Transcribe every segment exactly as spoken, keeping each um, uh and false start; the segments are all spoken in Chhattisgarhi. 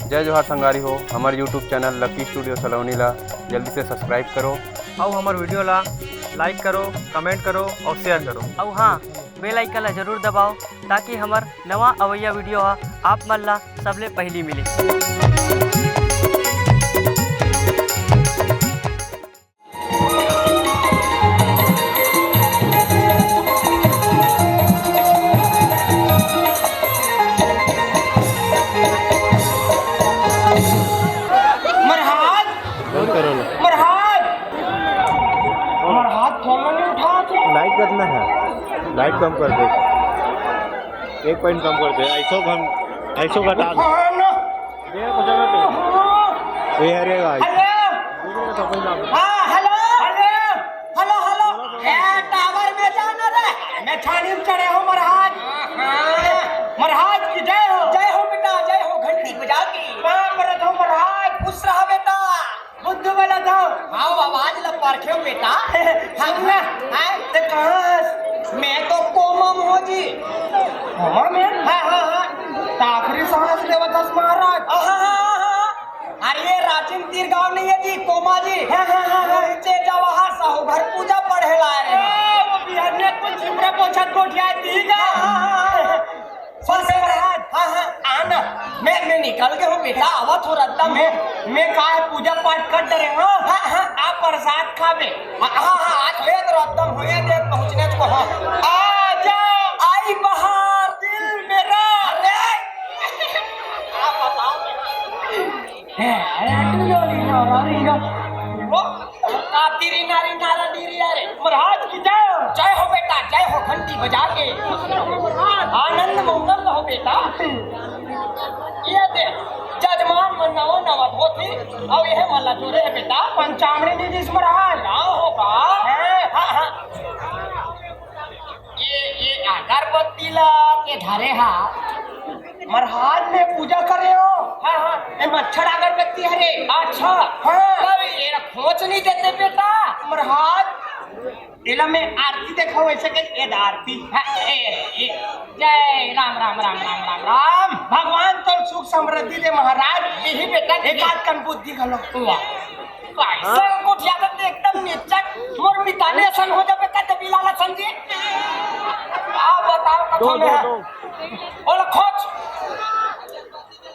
जय जोहार संगवारी हो, हमर YouTube चैनल लकी स्टूडियो सलोनी ला जल्दी से सब्सक्राइब करो। अउ हमर वीडियो ला like करो, comment करो अउ share करो। अउ हाँ, bell icon ला जरूर दबाओ, ताकि हमर नवा अवइया वीडियो ह आप मन ला सबले पहिली मिले। मरहाज, बंद करो ना। मरहाज, मरहाज फोन नहीं उठा तू। लाइट करना है, लाइट कम कर दे, एक पॉइंट कम कर दे। ऐसो हम, ऐसो घटा दे। उठा ना। ये अरे भाई। हेलो। हाँ, हेलो। Hello, hello, hello. ए, टावर में जाना रे। मैं छानी में चढ़े हूँ, महाराज। महाराज की जय हो। जय हो बेटा, जय हो, घंटी बजा के। पाँव परत हूँ, महाराज। खुश रहा बेटा। बुद्ध वाला था। आओ, आवाज ला परखे हो बेटा। सुन ना। हैं? ते कहाँ हस? मैं तो कोमा में हो जी। कोमा में? हाँ, हाँ, हाँ। त आखिरी सांस लेवत हस महाराज। हाँ, हाँ, हाँ, हाँ। अरे, राजिम तीर गांव नहीं है जी, कोमा जी। हाँ, हाँ, हाँ, हाँ। नीचे जवाहर साहू घर पूजा पढ़े ला रहे हैं। ओ, वो बिहार ने कुछ झिमरा पोछत गोठिया दी गा। हाँ, हाँ, हाँ, हाँ। बस महाराज। हाँ, हाँ। आना। मैं, मैं निकल गया हूँ बेटा, आवा थोड़ा दम। मैं, मैं का है पूजा पाठ कर डरे, हाँ? हाँ, हाँ। आप प्रसाद खाबे। हाँ, हाँ, हाँ, आज होया तो रद्दम होया दे पहुँचने को, हाँ। आ जाओ। आई बहार दिल मेरा। अरे! आप बताओ। हे, अरे, अटू जो री रो, रो री रो। वो, आप दी री ना री ना रा दी री अरे। महाराज की जय। जय हो बेटा, जय हो घंटी बजा के। आनंद मंगल हो बेटा। ये दे, जजमान मन नवा नवा धोती, अउ ये मला जोरे हे बेटा, पंचामृत नहीं जिस महाराज। हाँ होगा। हाँ, हाँ। ये, ये अगरबत्ती ला के धरे हा। महाराज में पूजा करे हो। हाँ, हाँ। ये मच्छर अगरबत्ती हरे। अच्छा। हाँ। तब ये ला खोच नहीं देते बेटा। महाराज, एला मैं आरती देखाऊं, ऐसे कही, ए दा आरती। हाँ, ए, ए, जय राम, राम, राम, राम, राम, राम। भगवान तो सुख समृद्धि दे महाराज। यही बेटा, एक आध कन बुद्धि घलो। वाह। कैसे हाँ। गोठियाथस ते एकदम निचट, मोर मितानी असन हो जाबे का, तभी लाला समझी। आप बताओ, कथा दो, में दो, है। दो। ओला खोच।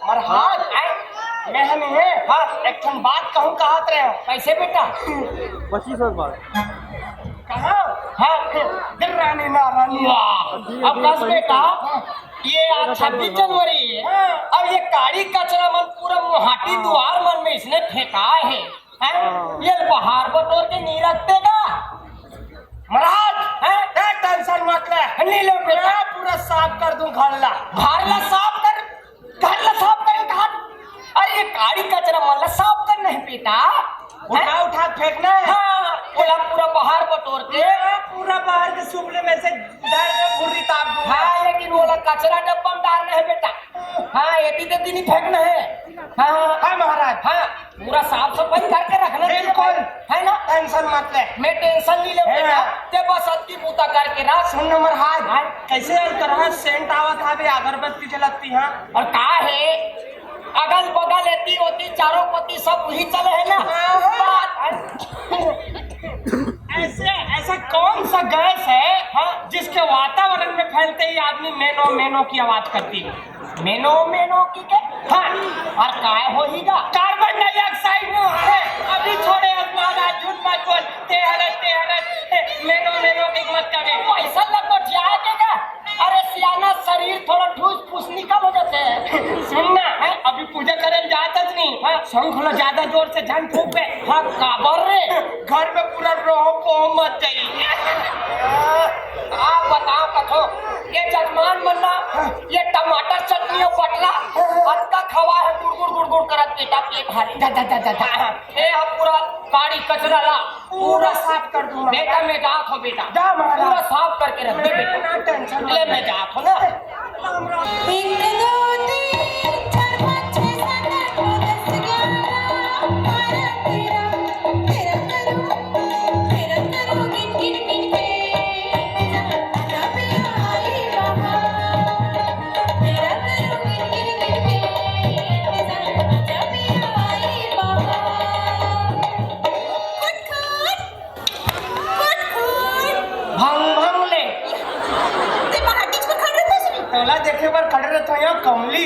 महाराज, आए? मैं हन हे। हाँ। एक ठन बात कहूँ कहत रहे हो। कैसे बेटा? पच्चीस और बार। कहाँ? हाँ। दिल रानी ना रानी। वाह। अब बस बेटा, ये आज छब्बीस जनवरी है। हाँ। अब ये काड़ी कचरा मन पूरा मुहाटी हाँ। दुआर मन में इसने फेंकाए है। हैं? हाँ। ये बाहर बटोर के नहीं रखते का? महाराज, हैं? ए, टेंशन मत ले। नहीं ले बेटा। मैं पूरा साफ कर दूं घर ला। घर ला साफ कर, घर ला साफ कर, घर। अरे, ये काड़ी कचरा मन ला साफ करना है बेटा। उठा, हैं? उठा फेंकना है। हाँ, ओला पूरा बाहर बटोर के। हाँ, पूरा बाहर के सुपले में से डाल के भुर्री ताप दूंगा। हाँ, लेकिन ओला कचरा डब्बा में डालना है बेटा। हाँ, एती तेती नहीं फेंकना है। हाँ, हाँ। हाँ, महाराज। हाँ, पूरा साफ सफाई करके रखना चाहिए बिल्कुल। भाई, है ना? टेंशन मत ले। मैं टेंशन नहीं ले है बेटा, ना? ते बस अतकी बूता करके रख। सुन ना महाराज, हाँ? कैसे करहा सेंट आवत हवे, अगरबत्ती जलती, हाँ? और का है, अगल बगल एती ओती चारों पति सब वही चले है ना? हाँ, हाँ। बात ऐसे, ऐसा कौन सा गैस है, हाँ? जिसके वातावरण में फैलते ही आदमी मेनो मेनो की आवाज करती है? मेनो, मेनो की के? हाँ। और काय होही गा? Carbon dioxide. ए, अभी छोड़े आसमान, आज झूठ मत बोल। ते हरत, ते हरत। ए, मेनो, मेनो की मत करे। पैसा लग तो जाए के का? अरे सियाना, शरीर थोड़ा ठूस फूस निकल हो जाते हैं। सुन ना, हैं? अभी पूजा करे जात हस नहीं। हाँ। शंख ला ज्यादा जोर से झन फूंक बे। हाँ, काबर रे? घर में पूरा रोह पोह मच जाई। आप बताओ कथो, ये जजमान मन ना, ये टमाटर चटनी अउ बटला, अतका खवा है, गुड़ गुड़ गुड़ गुड़ करत बेटा, पेट भारी। जा, जा, जा, जा, जा। ए, अब पूरा काड़ी कचरा ला, पूरा साफ कर दूंगा। बेटा, मैं जात हूँ बेटा। जा महाराज। पूरा साफ करके रख दे बेटा। ना टेंशन ले, मैं जात हूँ ना। एक, दो, तीन, चार, पाँच, छः, सात, आठ, नौ, दस, ग्यारह, बारह, तेरह, तेरह करो, तेरह करो, गिन, गिन, गिन के, जहाँ तक प्यारी बहार। तेरह करो, गिन, गिन, गिन के, जहाँ तोला देखे बर खड़े रहत हँव कमली।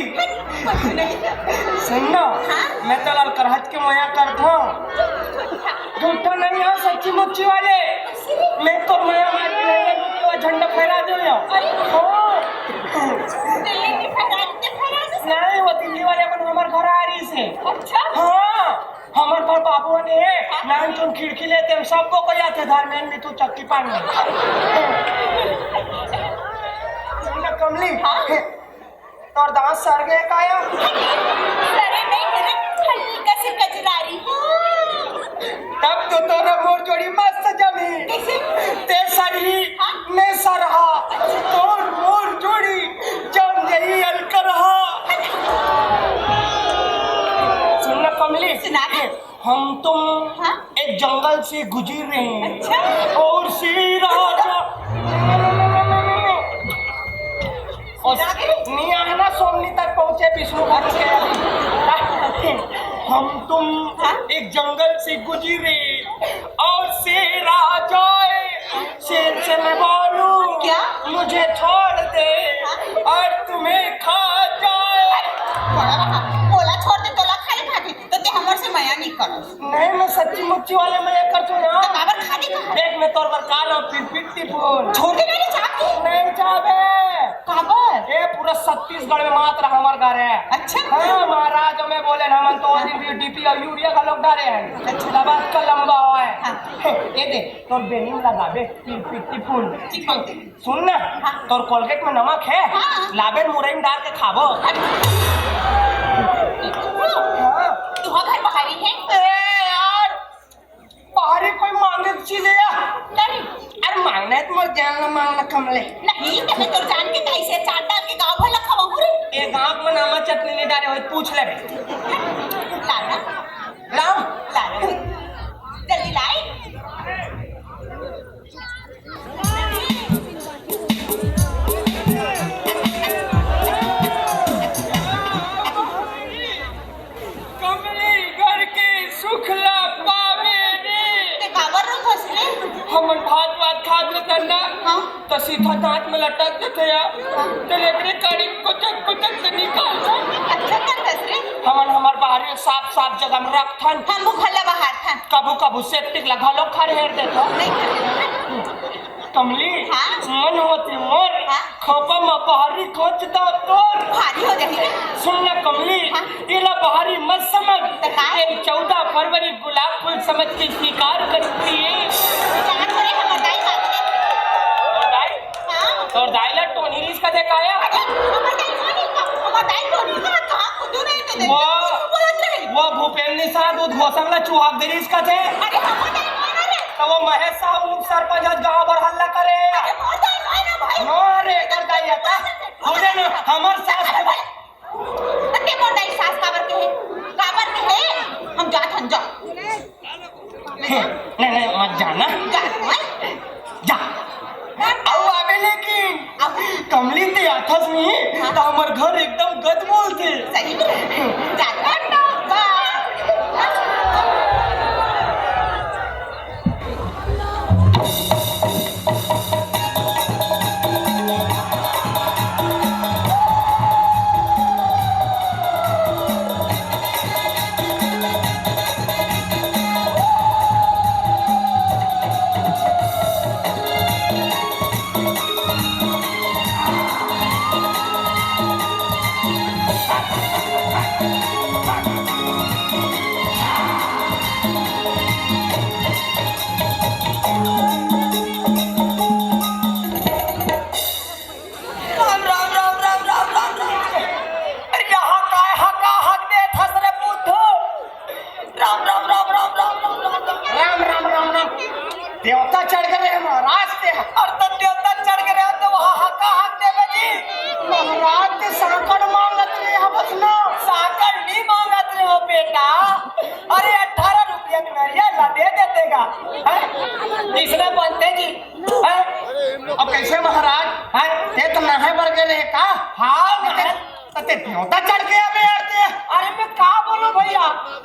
नहीं। सुन ना, हाँ? मैं तो लाल करहत के मया करत हँव। झूठा नहीं हो, सच्ची मुच्ची वाले। मैं तो मया मार के झंडा फहरा दो या। अरे। हाँ। दिल्ली के फहरा, के फहरा दे। नहीं, वो दिल्ली वाले अपन हमार घर आ रही से। अच्छा। हाँ। हमर घर बाबू ने नान चुन खिड़की लेते हम सबको को जाते धर्मेन में तू चक्की पानी। सुन ना कमली, हाँ? तोर दांत सड़ गए का या? सड़े नहीं, मेरे हल्का से कजरारी। तब तो तोरा मोर जोड़ी मस्त जमी। कैसे? ते सरही, हाँ? मैं सरहा, तोर मोर जोड़ी जम जही अलकरहा। सुन ना कमली, सुना दे। हम तुम हाँ? एक जंगल से गुजर रहे हैं। अच्छा। और शेर राजा और सुना दे। नहीं आना सोमनी तक पहुंचे विष्णु भट्ट के। हम तुम हाँ? एक जंगल से गुजरे और शेर आ जाए, शेर से मैं बोलूं क्या? मुझे छोड़ दे हाँ? और तुम्हें खा जाए। बड़ा रहा, बोला छोड़ दे, तोला खाली खाती, तो ते हमर से मया नहीं करस। नहीं, मैं सच्ची मुच्ची वाले मया करत हँव ना। तो काबर खाली कहा? देख, मैं तोर बर का लाऊं, फिर पिट्टी फूल। छोड़ दे, नहीं चाहती। नहीं चाहबे। काबर? ए, पूरा छत्तीसगढ़ में मात्र हमर घर है। अच्छा। हाँ, महाराज हमें बोले ना, हमन तो उस दिन भी डीपी और यूरिया का लोग डाले हैं। अच्छा। दबा के लंबा हुआ है। हाँ। ये दे, तोर बेनी में लगाबे, फिर पिट्टी फूल। ठीक है। सुन ना, हाँ। तोर कोलगेट में नमक है, हाँ। लाबे मुरई में डाल के खाबो। हाँ। तुँहर घर बाहरी है? ए यार, बाहरी कोई मांगे चीज है या? नहीं। अरे मांगना है तो मोर जान ला मांगना कमले। नहीं, तो मैं तो जान के कहीं से चाट डाल के गाँव भला खवाऊँ रे। ए गाँव में नामा चटनी नहीं डाले हो, पूछ ले। लाना। लाओ। लाना। जल्दी लाई। कमली घर के सुख ला पावे रे। ते काबर रोत हस रे? हमन भात वात खात रहतन ना, हाँ। त सीधा दांत में लटक देथे यार। हाँ। ते लेकरे काड़ी कुचक कुचक से निकालथन। अच्छा करथस रे। हमन हमर बाहरी साफ साफ जगह में रखथन। हम भूखल ला बाहर थन। कभू कभू सेप्टिक ला घलो खरहेर देथन। नहीं करथस। कमली, हाँ। मन होथे मोर, हाँ। खोपा म बाहरी खोच दो तोर। भारी हो जाही रे। सुन ना कमली, हाँ। एला बाहरी मत समझ। त काय? ये चौदह फरवरी गुलाब फूल समझ के स्वीकार करती है। जान करे हमर दाई बात है। तोर दाई? हाँ। तोर दाई ला टोनी रिहिस कथे का या? अरे, हमर दाई टोनी का, हमर दाई टोनी का कहाँ खुदू नहीं तो दे। वो, बोलत रही। वो भूपेंद्र निषाद उद्घोषक ला चुहाग दे रिहिस कथे। अरे, हमर दाई माना रे। तो वो महेश साहू उप सरपंच आज गांव भर हल्ला करे। अरे मोर दाई भाई ना भाई। नो रे, कर दाई आता। हो जाए ना, हमर सास के भाई। अरे मोर दाई सास काबर के है? काबर के है? हम जात हन, जा। नहीं, नहीं, मत जाना। जा, भाई। जा। अउ आबे लेकिन। अब कमली ते आथस नहीं, हाँ। तो हमर घर एकदम गदमोल थे। सही में? जा, जा, जा। राम, राम, राम। अरे, यहाँ काय हका हक देत हस रे बुद्धू? राम, राम, राम। राम, राम, राम, राम। देवता चढ़ गे रे महाराज ते। अरे, त देवता चढ़ गे रे, त वहाँ हका हक देबे जी। महाराज ते सांकड़ मांगत रे, हवस ना। सांकड़ नहीं मांगत रे हो बेटा। अरे, अठारह रुपया के नरिया ला दे देते गा। हैं? इसने बनते जी। हैं? अब कैसे महाराज? हैं? ते तो नहाए बर गे रहे का? हाँ, मैं ते, ते देवता चढ़ के अबे यार ते। अरे मैं का बोलूं भैया,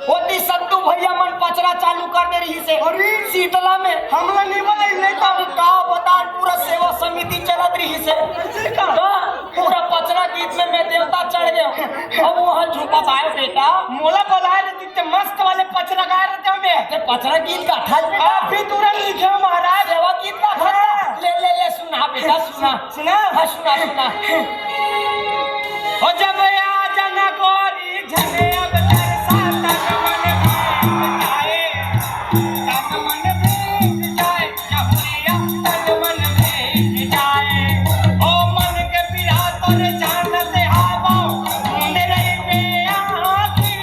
ओती सत्तू भैया मन पचरा चालू कर दे रहिसे। अरे! शीतला में। हमला नहीं बोले, नहीं तो। अब का बताएं, पूरा सेवा समिति चलत रहिसे। ऐसे का? हाँ, पूरा बेटा, मोला बोलाए रहिते, ते मस्त वाले पचरा गाए रहिते हमें। ते पचरा गीत गाथस बेटा? अभी तुरंत लिखे हो महाराज। सेवा गीत गाथस? हाँ। ले, ले, ले, सुना बेटा, सुना। सुना? हाँ, सुना, सुना। हो जब आ जाना गोरी झने अब तरसा तन मन भीग जाए, तन मन भीग जाए। जहुरिया तन मन भीग जाए, ओ मन के पीरा तोर जानत हावो, मुंदरई में आखी।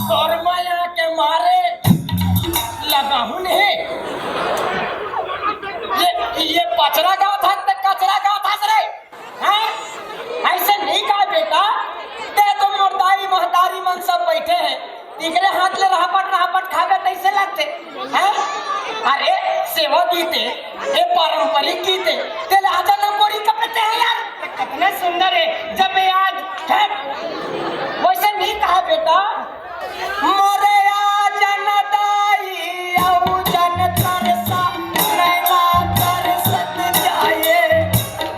तोर माया के मारे लगाहूं नहीं। ये, ये पचरा गाथस ते कचरा गाथस रे। हैं? अइसे नहीं कहा बेटा, ते तो मोर दाई महतारी मन सब बइठे हे, इकरे हाथ ले रहपट रहपट खाबे तइसे लगथे, हैं? अरे सेवा गीत हे, ए पारंपरिक गीत हे, ते लाजा नंगोरी कपड़े ते हे यार। कतना सुंदर हे, जब ये आज, हैं? वइसे नहीं कहा बेटा, मोरे आ जन दाई, अउ जन तरसा, नैना तरसत जाए।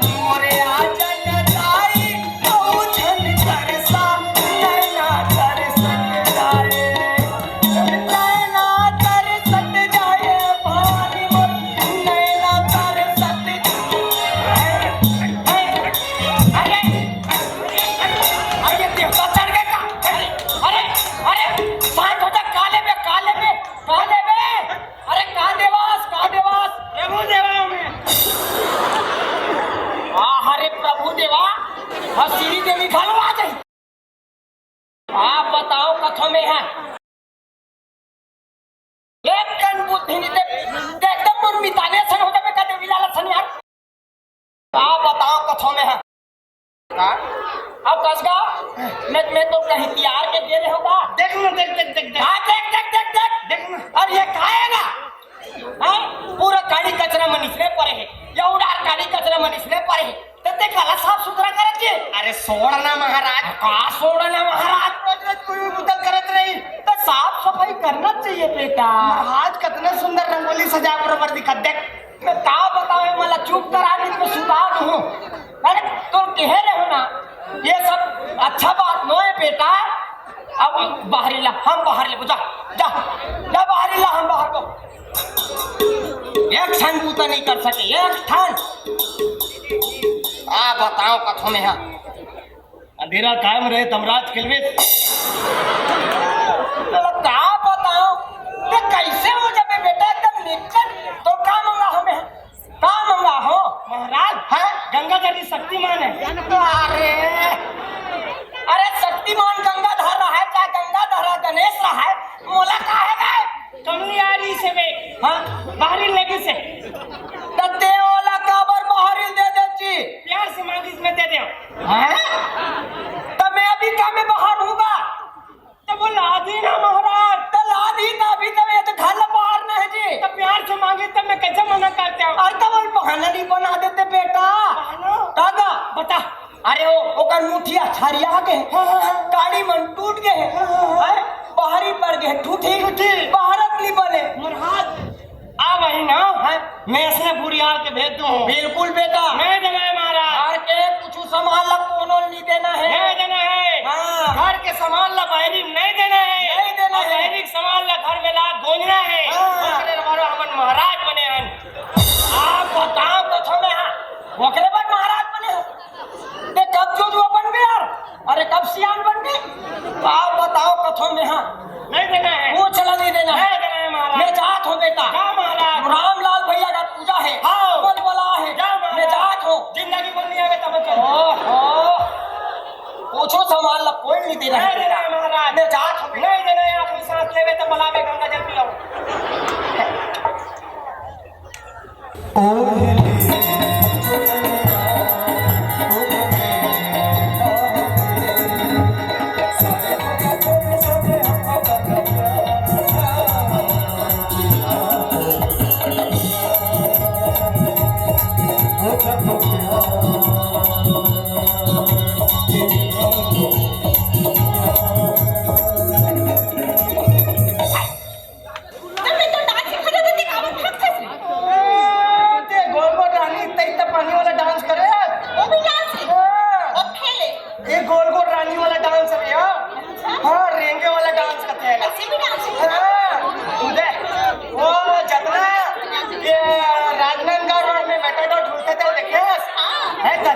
मोरे आ जन दाई, अउ जन तरसा, नैना तरसत जाए। नैना तरसत जाए, भवानी मोर, नैना तरसत जाए। अरे, अरे, देवता चढ़ गए का? अरे, अरे, अरे, शांत हो जा, का लेबे, का लेबे, का लेबे? अरे, का देवास, का देवास? प्रभु देवा में। आ, अरे, प्रभु देवा, अउ श्री देवी घलो आ जाई। आप बताओ, कथो में हे। एक कन बुद्धि नहीं दे, दे एकदम मन मिताने सन हो जाबे का देवी लाल सन यार। का बताओ कथो में हे। का? अब कसगा, मैं, मैं तो कहीं तियार के दे रहे होगा। देख ना, देख, देख, देख, देख। हाँ, देख, देख, देख, देख। देख ना। अब ये खाएगा। हाँ? पूरा काड़ी कचरा मनिसरे परे हे। या उड़ार काड़ी कचरा मनिसरे परे हे। त ते काला साफ सुथरा करत हे? अरे छोड़ ना महाराज। का छोड़ ना महाराज? रोज रोज कोई उतल करत रही। त साफ सफाई करना चाहिए बेटा। महाराज कतना सुंदर रंगोली सजा बरोबर दिखत देख। मैं का बतावे, मला चुप करा दी तो सुधार दूँ। अरे तो कहे रहे हो ना, ये सब अच्छा बात नो हे बेटा। अब बाहरी ला, हम बाहर ले जा, जा, जा बाहरी ला, हम बाहर को। एक ठन बूता नहीं कर सके, एक ठन। आ बताओ कथो में हे। अंधेरा कायम रहे, धर्मराज किलबिश। तो का बताओ, ते कइसे हो जाबे बेटा, एकदम निच्चट। तो का मंगा हमें? का मंगा हो? महाराज, हाँ? गंगाधरी शक्तिमान हे। अरे, अरे शक्तिमान गंगाधर रहे, चाहे गंगाधर गणेश रहे, मोला का हे बे? कमलियारी से बे। हाँ? बाहरी लगी से। त ते ओला काबर बाहरी दे देची? प्यार से मांगिस में दे दे। हैं? त मैं अभी का में बाहर हूँगा? त वो लादी ना महाराज। त लादी ना, अभी तो ये तो घर ला बाहर ना हे जी। त प्यार से मांगिस त मैं कइसे मना करते हूँ? अरे त वो बहाना नहीं बना देते बेटा। बहाना? दादा। बता। अरे ओ, ओकर मुठिया छरिया गे हे। हाँ, हाँ, हाँ। काड़ी मन टूट गे हे। हाँ, हाँ, हाँ। हैं? बाहरी पड़ गे हे, टूटी। टूटी। बाहरत नहीं बने। महाराज, आ वही ना, हैं? मैं इसने बुढ़ियार के भेज दूँ। बिल्कुल बेटा। नहीं देना हे महाराज। घर के कुछ सामान ला कोनो नहीं देना हे। नहीं देना हे। हाँ। घर के सामान ला बाहरी नहीं देना हे। नहीं देना हे। बाहरी के सामान ला घर में ला गोंजना हे। हाँ। ओकरे बर हमन महाराज बने हन। आप बताओ कथो में हे। ओकरे बर महाराज बने हन। ते कब जोजुआ बनबे यार? अरे कब सियान बनबे? का बताओ कथो में हे। नहीं देना हे। वो चला नहीं देना हे। नहीं देना हे महाराज। मैं जात हूँ बेटा। जा महाराज। रामलाल भैया का पूजा हे। हाँ। बोल बोला हे। जा महाराज। मैं जात हूँ। जिंदगी बन नहीं आवे तब चल। ओहो। पूछो सामान ला कोई नहीं देना हे। नहीं देना हे महाराज। मैं जात हूँ। नहीं देना हे, आखिरी सांस लेवे तब बुलावे, गंगा जल पिलाओ। अबे तो डांस सिखा रहा था, ते काबर भागथस रे? ए, ते गोल गोल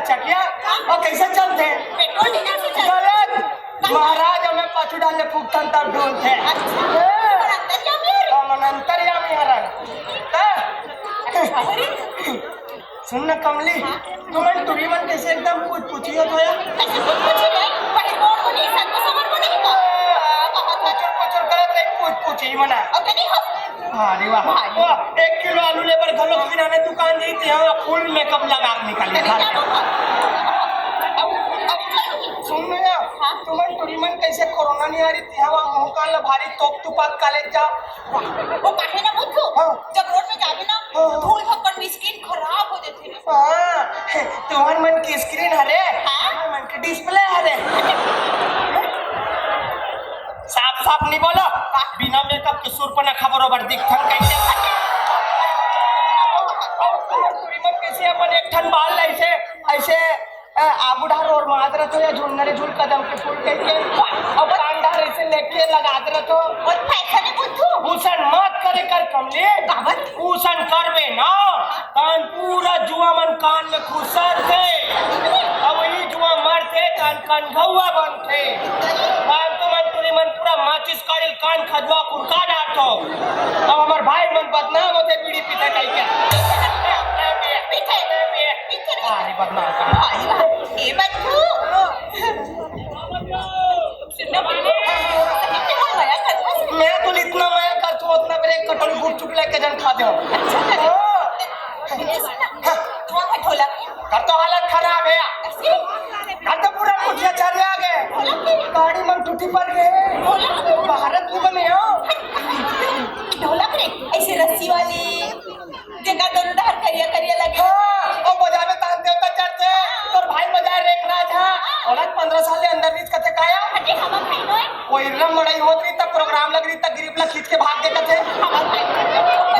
चकिया, अउ कइसे चलथे? पेट्रोल डीजल से चलथे। गलत। महाराज, हमें पाछू डाल ले फूकथन तब ढोलथे। अच्छा, पर अंतर्यामी हरे। हम अंतर्यामी हरन। त? अच्छा, अरे। सुन ना कमली, हाँ? तुमन टुरी मन कइसे एकदम पूछ पूछी होत हो यार? कइसे पूछ पूछी रे? पहिले बोल को नहीं, संग को समर को नहीं को। बहुत कुचुर कुचुर करत रही, पूछ पूछी मना। अउ कहीं हो? अरे वाह। भाई। वाह, एक किलो आलू लेबर घलो किराना दुकान जाई ते, हाँ, full makeup लगा के निकाली। अरे, घर क्या के। बात है? अब, अब सुन ना यार, हाँ? तुमन टुरी मन कइसे कोरोना नहीं आ रही थी, हाँ, वहाँ मुँह कान ला भारी तोप तुपाक कॉलेज जा। वो काहे ना बुद्धू? हाँ। जब रोड में जाबे ना, हाँ। धूल धक्कड़ में screen खराब हो जाती है। हाँ, तुमन मन की screen हरे, हाँ? हमर मन के display हरे। साफ साफ नहीं बोलो, बिना makeup के सुर्पनखा बरोबर दिखथन कइसे? टुरी मन कइसे अपन एक ठन बाल ला अइसे, अइसे, अ, आगू डार ओरमात रथो या झुन्नरे झुल कदम के फूल कहिके, अउ कान डार अइसे लेके लगात रथो। और फैशन है बुद्धू। भूषण मत करे कर कमली। काबर? भूषण करबे ना, कान पूरा जुआ मन कान में खुसरथे। अब वही जुआ मरथे, कान कनघौआ बनथे। फालतू मन टुरी मन पूरा माचिस काड़ी कान खजुआ कुरका डारथो। अब हमर भाई मन बदनाम होथे बीड़ी पीथे कहिके। पीथे, पीथे रे। अरे बदनाम कर। भाई, ए बच्चू। सुन ना, बच्चू। मैं तो इतना मया करथो, उतना बेर एक कटोरी गुपचुप लेके जन खा देव। अच्छा, हाँ। सुन ना, हाँ। कहाँ है ढोलक? घर तो हालत खराब है यार। कैसे? घर तो पूरा कुटिया चल आ गए। ढोलक नहीं? गाड़ी मन टूटी पड़ गए। ढोलक नहीं? भारत नहीं बने हो। ढोलक रे, अइसे रस्सी वाली, जेकर दोनों डहर करिया करिया लगे। हाँ, ओ बजावे तान देवता चढ़थे, तोर भाई बजाए रेख राज हा। ओला पंद्रह साल ले अंदर रीत कथे काया। अरे, हमर भाई नोय। ओ इरम मड़ई होत रही, तब program लग रही, तब गरीब ला खींच के भाग देते थे। हमर भाई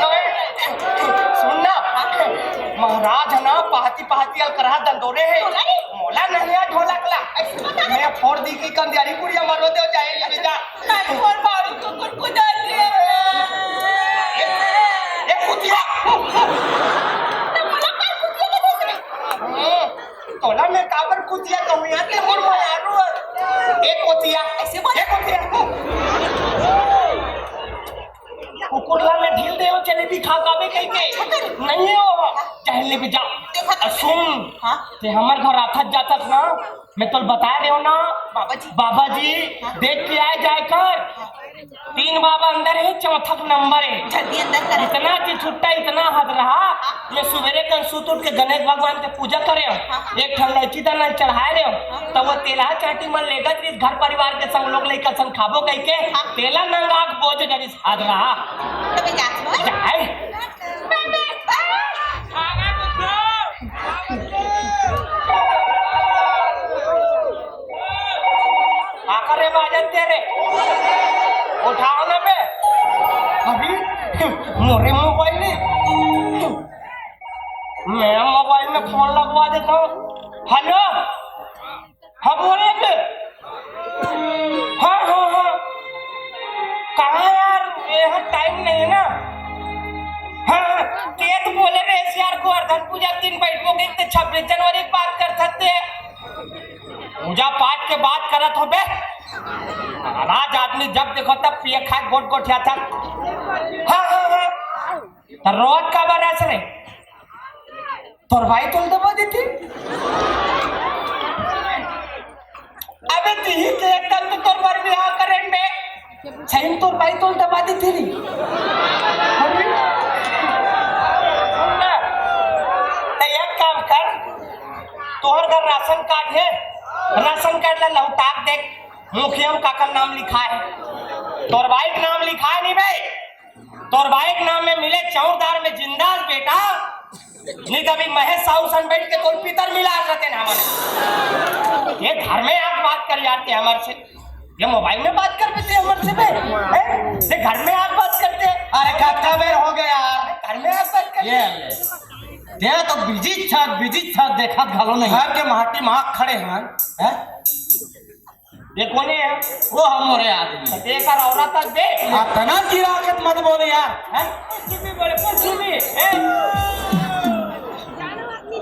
नोय। सुन ना, महाराज है ना, पहाती पहाती अलकरहा दंदोरे है। बोला रे। मोला नहीं आ ढोलक ला। ऐसे बता। मैं फोड़ दी की कंदियारी कुड़िया मरो दे जाए ले जा। नहीं, मोर बाबू तो कुरकुदा दिया। ए, ए, कुतिया। तो बोला, "काल कुतिया के देश में।" हम्म, तोला मैं काबर कुतिया कहूँ यार, ते मोर मयारू है। ए, कुतिया। ऐसे बोल। ए, कुतिया। कुकुर ला मैं ढील दे, जलेबी खा काबे कहिके। नहीं हो, चाहे ले भी जा। देखा तो। सुन, हाँ? ते हमर घर आथत जाथस ना, मैं तोल बता रहे हो ना, बाबा जी। बाबा जी, हाँ। देख के आए जाए कर। हाँ। तीन बाबा अंदर है, चौथा नंबर है। जल्दी अंदर कर। इतना जी छुट्टा, इतना हद रहा। हाँ। मैं सुबेरे कन सुत उठ के गणेश भगवान के पूजा करे हूँ। हाँ। एक ठन लैची दाना चढ़ाए रहे हूँ। हाँ। तो वो तेलहा चाटी मन लेगत रही, घर परिवार के संग लोग लइका संग खाबो कहिके। हाँ। तेला नंगा के बोझ डरिस हद रहा। तो मैं जात हूँ। जाए। काकर रे बाजत तेरे? उठाओ ना बे। अभी मोरे मोबाइल में, मैं मोबाइल में फोन लगवा देता हूँ। हेलो, हाँ बोले बे। हाँ, हाँ, हाँ। कहाँ यार, ये टाइम नहीं है ना। हाँ, हाँ, ते तो बोले रहे यार, गोवर्धन पूजा के दिन बैठबो कहिके, छब्बीस जनवरी की बात कर सकते हैं। पूजा पाठ के बात करत हो बे। महाराज आदमी जब देखो तब पिए खाए गोट गोठिया था। हाँ, हाँ, हाँ। तो रोत काबर हस रे? तोर भाई तोल दबा देथे। अबे तिही के एकदम तो तोर बर बिहाव करेन बे। सही में तोर भाई तोल दबा देथे रे। अबे, सुन ना। तो एक काम कर, तोहर घर राशन कार्ड है, राशन कार्ड ला लौटा के देख, मुखिया में काकर नाम लिखा है। तोर भाई के नाम लिखा है नहीं बे। तोर भाई के नाम में मिले चौरदार में जिंदा बेटा, नहीं तो अभी महेश साहू सन बैठ के तोर पितर मिला रहते हैं हमन। ये घर में आके बात कर जाते हैं हमर से, ये मोबाइल में बात कर देते हैं हमर से बे, हैं? ये घर में आके बात करते हैं। अरे कतका बेर हो गया यार? घर में आके बात करते ये हैं। ले। ये तो बिजी छक, बिजी छक देखत घलो नहीं। घर के माटी में आके खड़े हैं, हैं? ये कोने है? वो हमरे आदमी। तो देख और औरत तक देख। अतना गिरा के मत बोले यार। हैं? कुछ भी बोले, कुछ भी। हैं?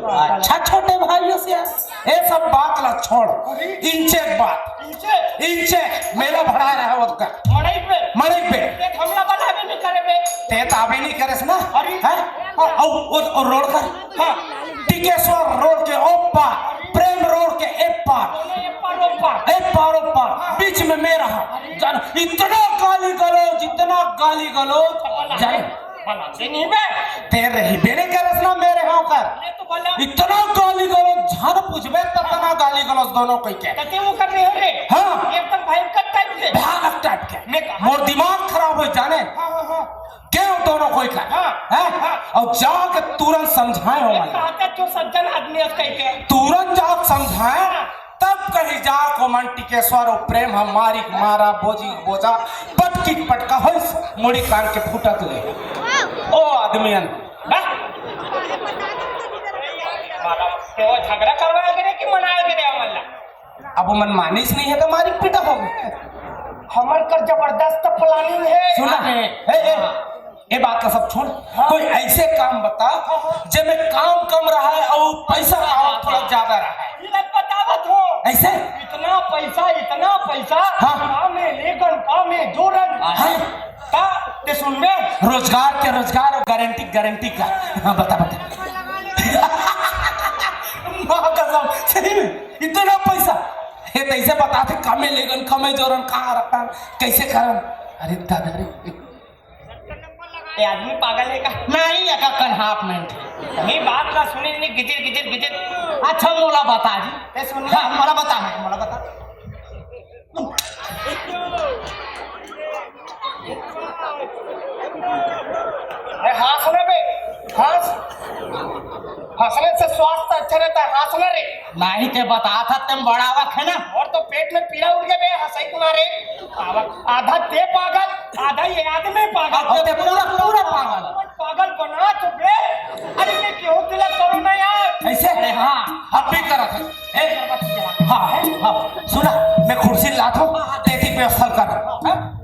अच्छा छोटे भाइयों से यार, ये सब बात ला छोड़। अरे। इनचे एक बात। इनचे? इनचे मेला भरा रहा है ओतका। मड़ई पे? मड़ई पे। देख, हमला बलाबे नहीं करे बे। ते तो आबे नहीं करे ना। अरे। हैं? और, और, और रोड कर। हाँ। टिकेश्वर रोड के ओ पार, प्रेम रोड के ए पार। दोनों ए पार, ओ पार। ए पार, ओ पार। हाँ। बीच में मैं रहा। जान, इतना गाली गलौज, इतना गाली गलौज। जान। भला से नहीं बे। ते रहिबे नहीं करस ना मेरे होकर। अरे तो भला। इतना गाली गलौज, झन पूछबे, ततना गाली गलौज दोनों कोई के। कते वो कर रहे हो रे? हाँ। एकदम भयंकर टाइप के। भयानक टाइप के। मैं कहा। मोर दिमाग खराब हो जाने। हाँ, हाँ, हाँ। के हो दोनों कोई का? हाँ, हैं? हाँ। और जाके तुरंत समझाए हो एक वाला। बात है, जो सज्जन आदमी है, उसका ही क्या? तुरंत जाके समझाए, हाँ। तब कहीं जाके मन टिकेश्वर और प्रेम हमारी मारा बोजी बोझा पटकी पटका होइस, मुड़ी कान के फूटत ले। ओ आदमियन। बा? मारा, तो झगड़ा करवाए करे कि मनाए करे हमला? अब मन मानिस नहीं है तो मारी पीटा हो गए। हमर कर जबरदस्त प्लानिंग है। सुना है। ए, ए, हाँ। ये बात का सब छोड़। हाँ। कोई ऐसे काम बता, हाँ, हाँ। जेमे काम कम रहा है और पैसा आवत थोड़ा ज्यादा रहा है। ये लग बतावत हो। ऐसे? इतना पैसा, इतना पैसा। हाँ। काम में लेगन, काम में जोरन। हाँ। ता, ते सुन बे। रोजगार के रोजगार और गारंटी, गारंटी का। हाँ, बता, बता। माँ कसम, सही में, इतना पैसा। हे, तैसे बता थे, कमे लेगन, कमे जोरन, कहाँ रखन, कैसे करन? अरे दादा रे। ये आदमी पागल है का? नहीं, एका कन हाफ मिनट। नहीं, बात ना सुने, नहीं, गिजिर, गिजिर, गिजिर। अच्छा, मोला बता जी। ए, सुन हाँ, मोला बता, मोला बता। ए, हंस ना बे, हंस। हंसने से स्वास्थ्य अच्छा रहता है, हंस ना रे। नहीं, ते बता था, तुम बड़ा वक्त है ना। और तो पेट में पीड़ा उठ गया बे, हंसाई तुम्हारे। आधा ते पागल, आधा ये आदमी पागल। अब ते पूरा, पूरा पागल। पागल बना तो बे। अरे, मैं क्यों तिलक करूँ ना यार? ऐसे? अरे हाँ, अब भी करा था। ए, हाँ, हाँ, सुना, मैं कुर्सी लात हूँ, तेरी व्यवस्था कर। हाँ?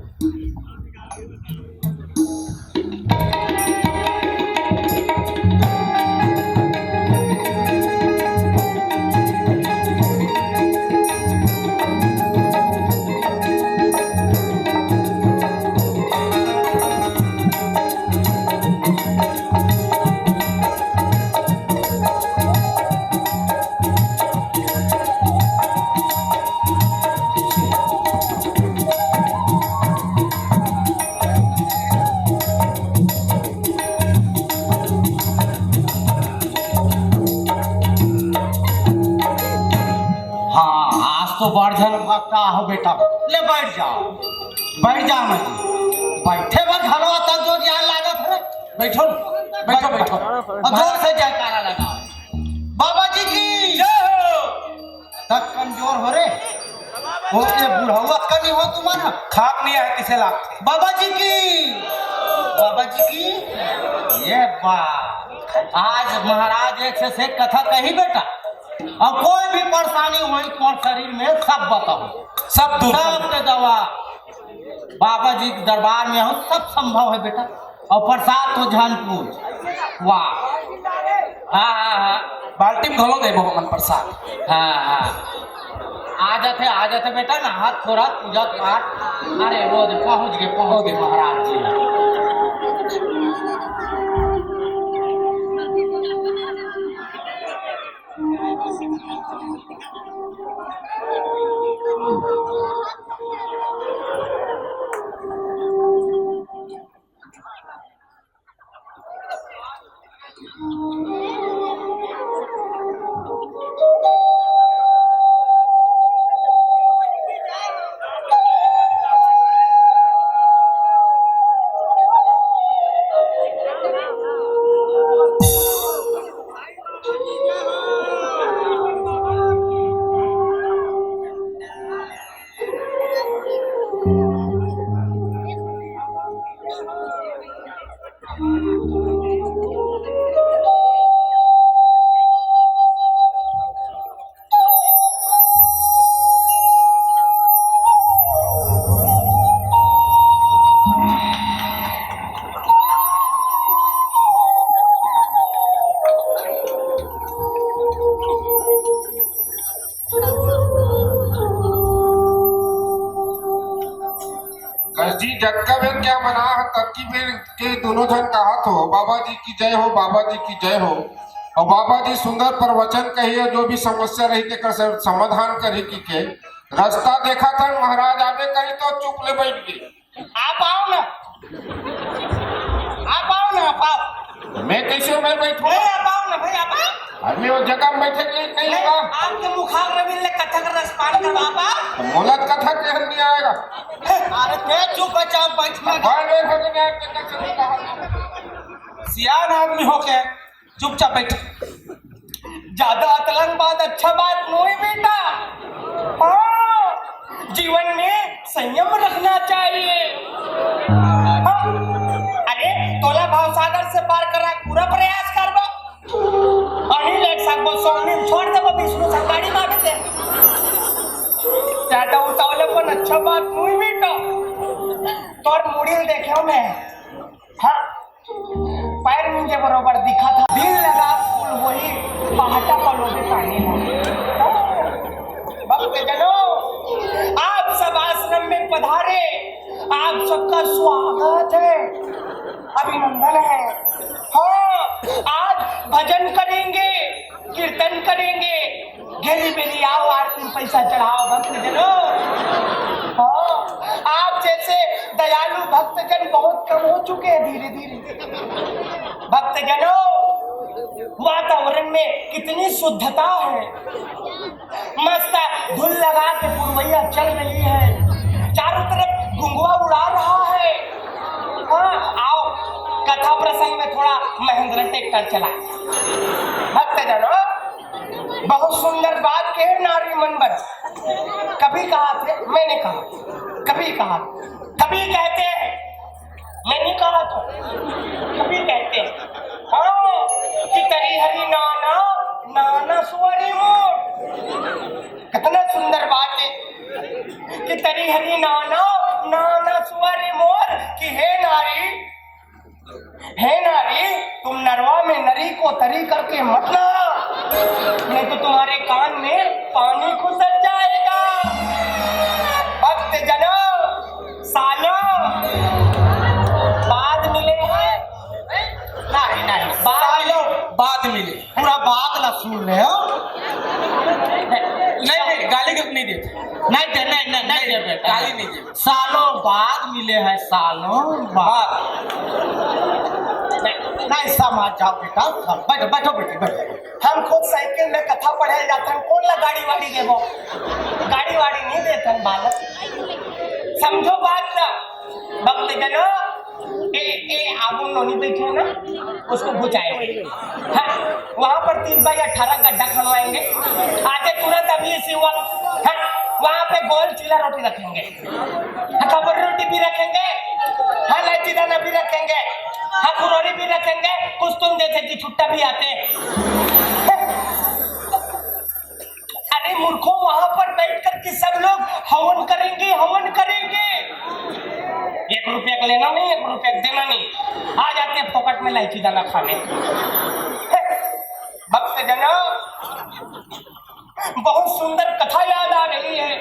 हाँ, आज तो बड़ झन भक्ता हो बेटा, ले बैठ जाओ, बैठ जाओ मैं जी। बैठे बर घलो तक जो ध्यान लागत है। बैठो, बैठो, बैठो। और जोर से जयकारा लगाओ। बाबा जी की जय हो। तक कमजोर हो रे। ओके, बुढ़ाऊ अक्का नहीं हो तुम्हारा। खाक नहीं आए किसे लागथे। बाबा जी की, बाबा जी की। ये बात। आज महाराज एक से, से कथा कही बेटा। और कोई भी परेशानी होई तुम्हारे शरीर में, सब बताओ। सब दूर कर सबके दवा। बाबा जी के दरबार में हो, सब संभव है बेटा। और प्रसाद तो झन पूछ। वाह। हाँ, हाँ, हाँ। बाल्टी में घलो देबो हमन प्रसाद। हाँ, हाँ। आ जाते, आ जाते बेटा, नहा खोरा, पूजा पाठ। अरे, वो दे, पहुँच गए, पहुँच गए महाराज जी। जतका बेर के हमन आए हन, ततकी बेर के दोनों झन कहत हो, "बाबा जी की जय हो, बाबा जी की जय हो।" और बाबा जी सुंदर प्रवचन कही है, जो भी समस्या रही तेकर से समाधान करी की के रास्ता देखत हन महाराज, आबे करी तो चुप ले बैठ गए। आप आओ ना, आप आओ ना, आप आओ। मैं कैसे मैं बैठूं? नहीं, आप आओ ना भाई, आप आओ। अरे वो जगह में बैठे के लिए कहीं नहीं, होगा। आपके मुखाग्र में ले कथक रसपान करवा, आप आओ। मोला कथक के नहीं आएगा। अरे मैं चुप बचाओ, बैठ ना। भाई, मैं बैठ गया, कथक से नहीं कहा। सियान आदमी हो के चुपचाप बैठ। ज्यादा अतलंग बात अच्छा बात नहीं बेटा। हाँ, जीवन में संयम रखना चाहिए। हाँ, अरे तोला भावसागर से पार करा पूरा प्रयास करबो। अनिल एक साथ बोल, सोमनी छोड़ देबो, विष्णु संगाड़ी मार दे। ज्यादा उतावले पण अच्छा बात नहीं बेटा। तोर मुड़ी देखे मैं। हाँ, पैर मुंजे बरोबर दिखा था। दिल लगा फूल वही पहाटा पलोगे ताने। भक्तजनों, आप सब आश्रम में पधारे, आप सबका स्वागत है, अभिनंदन है। हाँ, आज भजन करेंगे, कीर्तन करेंगे, घेरी बेरी आओ, आरती में पैसा चढ़ाओ, भक्तजनों। हाँ, आप जैसे दयालु भक्तजन बहुत कम हो चुके हैं धीरे धीरे। भक्तजनों, वातावरण में कितनी शुद्धता है, मस्त धुन लगा के पुरवैया चल रही है, चारों तरफ घुंघुआ उड़ा रहा है। हाँ, आओ, कथा प्रसंग में थोड़ा महिंद्रा ट्रैक्टर चला। भक्तजनों, बहुत सुंदर बात कहे नारी मन बर। कभी कहा थे, मैंने कहा, कभी कहा, कभी कहते हैं, मैं नहीं कहा तो, कभी कहते हैं, हाँ, कि तरी हरी नाना, नाना सुअरी मोर। कितना सुंदर बात है कि तरी हरी नाना, नाना सुअरी मोर, कि हे नारी, हे नारी, तुम नरवा में नरी को तरी करके मत ना, नहीं तो तुम्हारे कान में पानी घुसर जाएगा। भक्त जनों, सालों बाद मिले हैं। नहीं, नहीं, बाद सालों बाद मिले। पूरा बात ना सुन ले हो। नहीं, नहीं, गाली गप नहीं देते। नहीं दे, नहीं, नहीं, नहीं दे बेटा। गाली नहीं दे। सालों बाद मिले हैं, सालों बाद। नहीं, नहीं, समझ जाओ बेटा, सब बैठो, बैठो, बैठो, बैठो। हम खुद साइकिल में कथा पढ़े जाते हैं, कौन ला गाड़ी वाड़ी देबो? गाड़ी वाड़ी नहीं देते हैं बालक, समझो बात ना। भक्तजनों, ए, ए, आगू नोनी बैठे हैं ना, उसको बुझाए। हाँ, वहां पर तीस बाई अठारह गड्ढा खनवाएंगे। आजे तुरंत अभी इसी वक्त, हाँ, वहां पे गोल चीला रोटी रखेंगे, हाँ, खबर रोटी भी रखेंगे, हाँ, लाइची दाना भी रखेंगे, हाँ, कुरोरी भी रखेंगे। कुछ तुम जैसे कि छुट्टा भी आते। अरे मूर्खों, वहां पर बैठ करके सब लोग हवन करेंगे, हवन करेंगे। एक रुपया का लेना नहीं, एक रुपया का देना नहीं, आ जाते हैं फोकट में लाइची दाना खाने। भक्तजनों, बहुत सुंदर कथा याद आ रही है।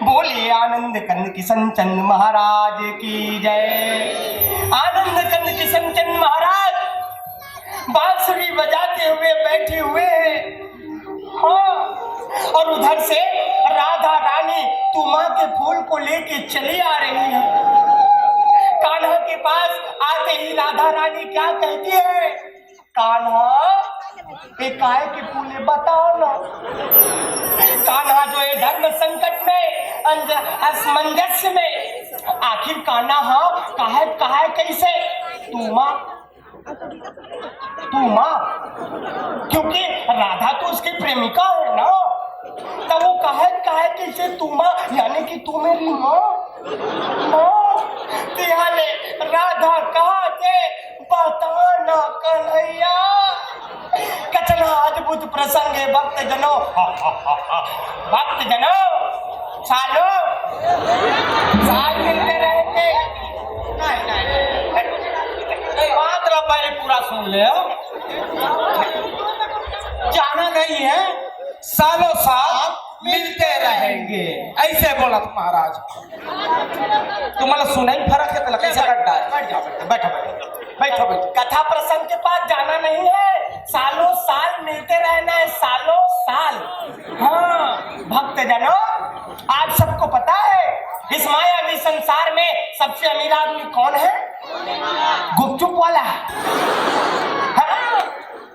बोलिए आनंद कंद किशन चंद महाराज की जय। आनंद कंद किशन चंद महाराज बांसुरी बजाते हुए बैठे हुए हैं। हाँ, और उधर से राधा रानी तुमा के फूल को लेके चली आ रही है। कान्हा के पास आते ही राधा रानी क्या कहती है? कान्हा, ये काय के फूल है, बताओ ना। कान्हा जो है धर्म संकट में, अंज-, असमंजस में, आखिर कान्हा, हाँ, काहे, काहे, कैसे? तुमा, तुमा, क्योंकि राधा तो उसकी प्रेमिका है ना, तो वो काहे, काहे, कैसे तुमा, यानी कि तू मेरी माँ, माँ। तिहाले राधा कहा थे, बताना कन्हैया। कितना अद्भुत प्रसंग है भक्तजनों। भक्तजनों, सालों साल मिलते रहेंगे। नहीं, नहीं, नहीं। बात ला पहले पूरा सुन ले। जाना नहीं है सालों साल। मिलते रहेंगे, ऐसे बोलत महाराज। तुम्हारा सुनाई फरक है, तो कैसे कट डाल? बैठ जाओ, बैठो, बैठो, बैठो, बैठो। कथा प्रसंग के पास जाना नहीं है, सालों साल मिलते रहना है, सालों साल। हाँ, भक्तजनों, आप सबको पता है, इस मायावी संसार में सबसे अमीर आदमी कौन है? गुपचुप वाला। हाँ,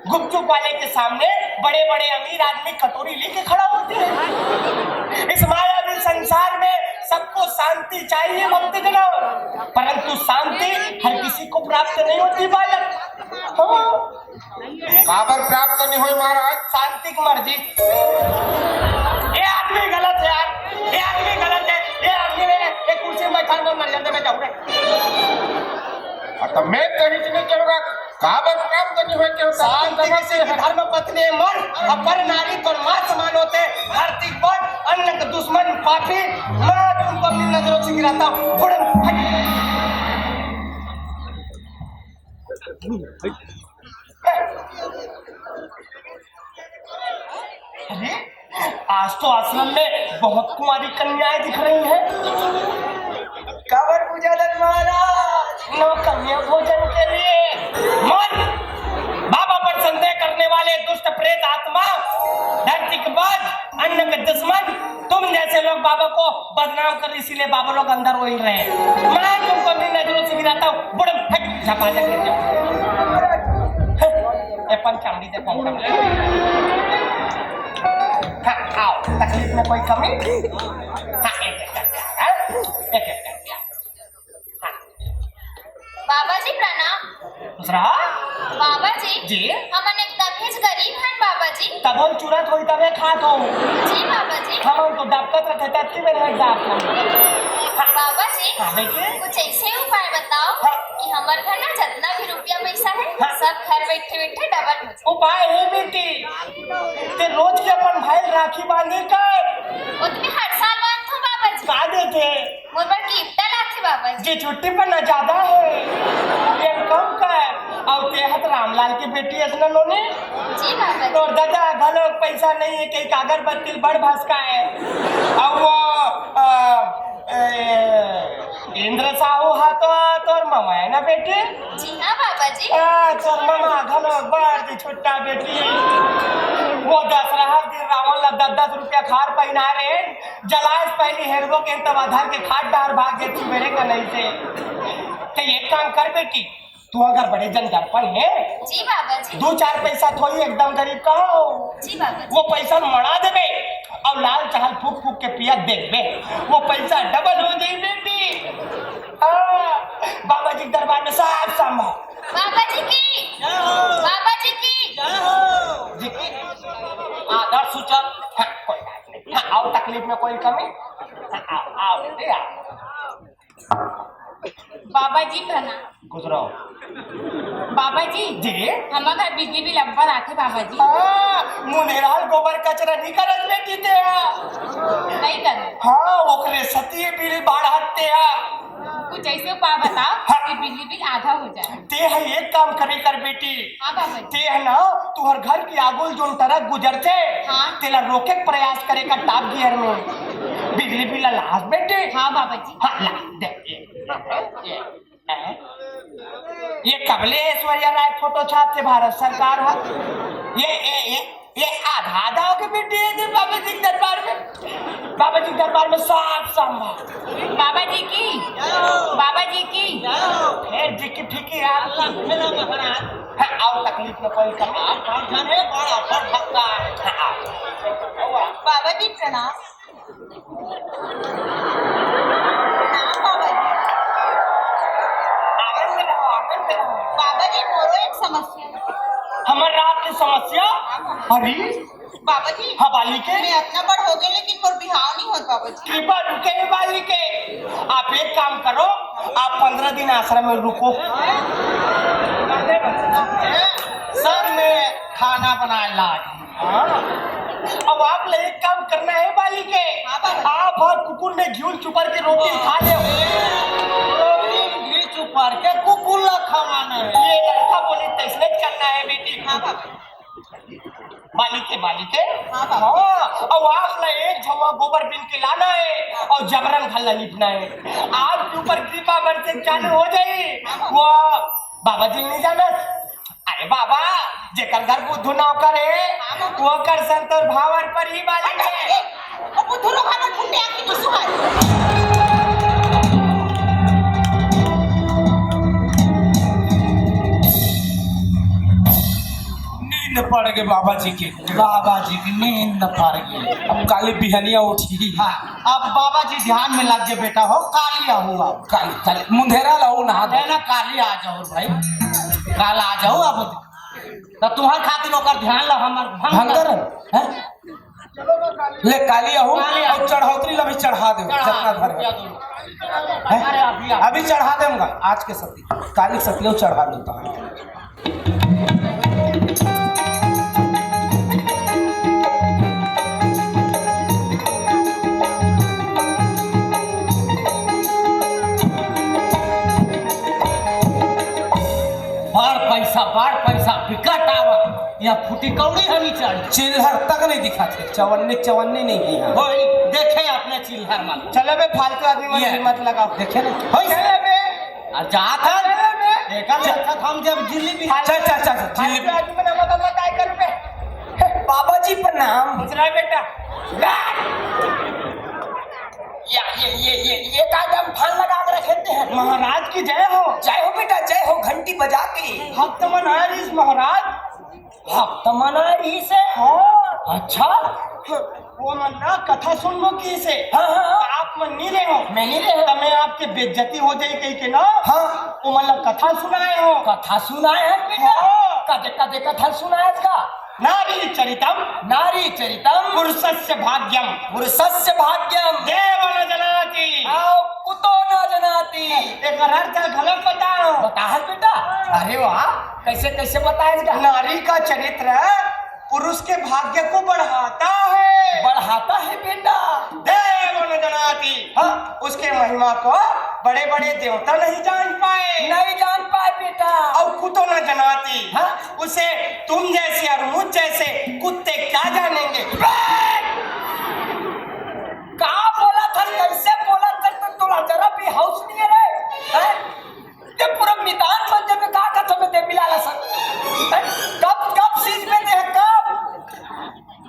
गुपचुप वाले के सामने बड़े बड़े अमीर आदमी कटोरी लेके खड़ा होते हैं। इस मायावी संसार में सबको शांति चाहिए भक्तजनों, परंतु शांति हर किसी को प्राप्त नहीं होती बालक। हाँ। काबर प्राप्त नहीं होई महाराज? शांति की मर्जी। ये आदमी गलत है यार, ये आदमी गलत है, ये आदमी ने एक कुर्सी में बैठा, मैं मर जाते, मैं जाऊँ रे। हाँ, तो मैं तो हिच नहीं कहूँगा, काबर प्राप्त नहीं होई के शांति किसी की धर्म पत्नी है, मन अपर नारी तो माँ समान होते, धरती पर अन्न के दुश्मन पापी, मैं तुमको अपनी नजरों से गिराता हूँ। बुड़न हट। अरे, आज तो आश्रम में बहुत कुंवारी कन्याएं दिख रही हैं। काबर पूजा दन महाराज? नौकन्या भोजन के लिए। मन, बाबा पर संदेह करने वाले दुष्ट प्रेत आत्मा, धरती के बाज, अन्न के दुश्मन, तुम जैसे लोग बाबा को बदनाम कर, इसीलिए बाबा लोग अंदर रोई रहे हैं। मैं तुमको अपनी नजरों से गिराता हूँ, बुड़म फट झपा के गिर जाओ। ए पंचामृत दे, पंचामृत। हाँ, आओ, तकलीफ में कोई कमी? हाँ, एक एक करके, हाँ? एक एक करके। बाबा जी प्रणाम। खुश रहा। बाबा जी, जी। हमन एकदम ही गरीब हन बाबा जी। तब हम चुरत होई तबे खात हो। जी बाबा जी। हम तो दबकत रथे तब की मेरे दांत हम। बाबा जी, हाँ बेटी। कुछ ऐसे उपाय बताओ हाँ। कि हमर घर ना जितना भी रुपया पैसा है हाँ। सब घर बैठे बैठे डबल हो जाए। उपाय है बेटी, ते रोज के अपन भाई राखी बांधे कर। वो तो मैं हर साल बांधत हूँ बाबा जी। का देते? मोर बर गिफ्ट लाथे बाबा जी। जी छुट्टी पर ना ज्यादा है, ये कम कर। अउ ते हत रामलाल के बेटी अस न नोनी। जी बाबा जी। तोर दादा घलो पैसा नहीं है, कहीं कागर बत्ती बड़ भसका है। अउ वो, अ, ए, इंद्र साहू हा तो तोर ममा है ना बेटी? जी हाँ बाबा जी। आ, तोर ममा घलो बड़ जी छुट्टा बेटी। वो दसरहा दिन रावण ला दस दस रुपया खार पहिना रहे। जलास पहली हेरबो के तब आधार के खाट डार भाग गे सुबेरे का नहीं से। ते एक काम कर बेटी, तू अगर बड़े जन दर्पण है, जी बाबा जी। दो चार पैसा थोड़ी एकदम गरीब का हो। जी बाबा जी। वो पैसा मड़ा देबे और लाल चाहल फूक फूक के पिया देखबे, वो पैसा डबल हो जाई बेटी। हाँ, बाबा जी के दरबार में सब संभव। बाबा जी की, जय हो। बाबा जी की। जय हो। जी की। आदर सूचक। हाँ, कोई बात नहीं। हाँ, आओ, तकलीफ में कोई कमी? हाँ, आओ, आओ बेटे, आओ। बाबा जी प्रणाम। खुश रहो। बाबा जी, जी? हमर घर बिजली बिल अब्बड़ आथे बाबा जी। हाँ, मुनेराल गोबर कचरा नहीं करत बेटी ते हा। नहीं करत। हाँ, ओकरे सती बिल बाढ़त ते हा। कुछ ऐसे उपाय बताओ हाँ। कि बिजली बिल आधा हो जाए। ते हा एक काम करे कर बेटी। हाँ बाबा जी। ते हा ना, तुहर घर के आगू ले जोन ट्रक गुजरथे, हाँ। तेला रोके के प्रयास करे कर टॉप गियर में। बिजली बिल ला लास बेटी। हाँ बाबा जी। हाँ, ला, दे, ये, ये, ये, ये कबले ऐश्वर्या राय फोटो छापथे भारत सरकार हा। ये, ये, ये, ये आधा आधा होके बेटी है दे बाबा जी के दरबार में। बाबा जी के दरबार में सब संभव। बाबा जी की, बाबा जी की। फिर जी की फिकी यार। हाँ, आओ, तकलीफ में कोई कमी। आप बड़ जन है, बड़ा बड़ भक्ता है। हाँ, आओ। बाबा जी प्रणाम। प्रणाम बाबा जी। आंगन में रहो, आंगन में रहो। बाबा जी, मोरो एक समस्या है। हमर रात के समस्या? हाँ, बाबा। अरे? बाबा जी, हाँ, बालिके। मैं अतना बड़ हो गए, लेकिन मोर बिहाव नहीं होत, बाबा जी। कृपा रुके हे, बालिके। आप एक काम करो, आप पंद्रह दिन आश्रम में रुको। सर में खाना बनाए लाग। हाँ। अब आप ला एक काम करना है, बालिके। हाँ, बाबा। आप हर कुकुर में घिउल चुपर के रोटी खा ले। रोटी में घी चुपर के कुकुर ला खवाना है। ये लड़का बोली, तैसने करना है, बेटी। हाँ, बाबा। बाली के, बाली के। हाँ, बाबा। हाँ, अउ आप ला एक झउवा गोबर बीन के लाना हे अउ जबरन घर ला लिपना हे। आज के ऊपर कृपा बरसे चालू हो जाही। वो बाबा जी नहीं जानस? अरे बाबा, जेकर घर बुद्धू नौकर हे, वो कर संतोर भावर पर ही बाली हे। वो बुद्धू रो भावर फुंडे आके घुसू है। नींद पड़ गे बाबा जी के। बाबा जी की नींद पड़ गे। अब काली बिहनिया उठी। हाँ, अब बाबा जी ध्यान में लग गे बेटा हो, काली आहू अब। काली, काली, मुंधेरा लाहू नहा दे। ना, काली आ जाहू भाई, काली आ जाहू अब। त तुम्हार खातिर ओकर ध्यान ला हमर भंग भंग कर। कर, हैं? ले काली आहू, काली आहू। अउ चढ़ौतरी ला भी चढ़ा दे, चढ़ा, जतना घर हे। रुपया दो। हैं? अरे, अभी, अभी। अभी चढ़ा देंगा, आज के सती, काली सती अउ चढ़ा देता हूँ। बाढ़ पैसा, बाढ़ पैसा, बिकट आवा। यहाँ फूटी कौड़ी हमी चढ़। चिल्हर तक नहीं दिखाथे, चवन्नी, चवन्नी नहीं है यहाँ। ओए, देखे अपने चिल्हर मन। चलो बे, फालतू आदमी मन ये। हिम्मत लगाओ। देखे ना? होई। चलो बे। अरे जात है। चलो बे। देखा, देखा, हम जब जिलेबी चल, चल, चल, चल, जिलेबी। फालतू आदमी मन मत, मत आए करो बे। बाबा जी प्रणाम। खुश रह बेटा। या, ये, ये, ये, ये का दम फान लगा के रखे हैं? महाराज की जय हो। जय हो बेटा, जय हो, घंटी बजा के। भक्त मन आए रहिस महाराज। भक्त मन आए रहिस हे? हाँ। अच्छा। वो मन ना कथा सुनबो किहिस हे। हाँ, हाँ, हाँ। आप मन नहीं रहे हो। मैं नहीं रहे। त मैं आपके बेइज्जती हो जाही कहिके ना। हाँ। वो मन ला कथा सुनाए हो। कथा सुनाए हे बेटा? हाँ। कदे, कदे कथा सुनाए का? नारी चरितम। नारी चरितम। पुरुषस्य भाग्यम। पुरुषस्य भाग्यम। देव न जनाति। अउ कुतो न जनाति। एकर अर्थ घलो बताओ। बताहस बेटा? अरे वाह, कैसे, कैसे बताहस गा? नारी का चरित्र पुरुष के भाग्य को बढ़ाता है। बढ़ाता है बेटा। देव न जनाति। हाँ। उसके महिमा को बड़े-बड़े देवता नहीं जान पाए। नहीं जान पाए बेटा। अउ कुतो न जनाति। हाँ। उसे तुम जैसे और मुझ जैसे कुत्ते क्या जानेंगे? का बोलत हस, कैसे बोलत हस, त तोला जरा भी होश नहीं है रे, हैं? ये पूरा मितान मन जब का कथो में दे मिला ला सन, हैं? कब, कब सीज में दे, कब?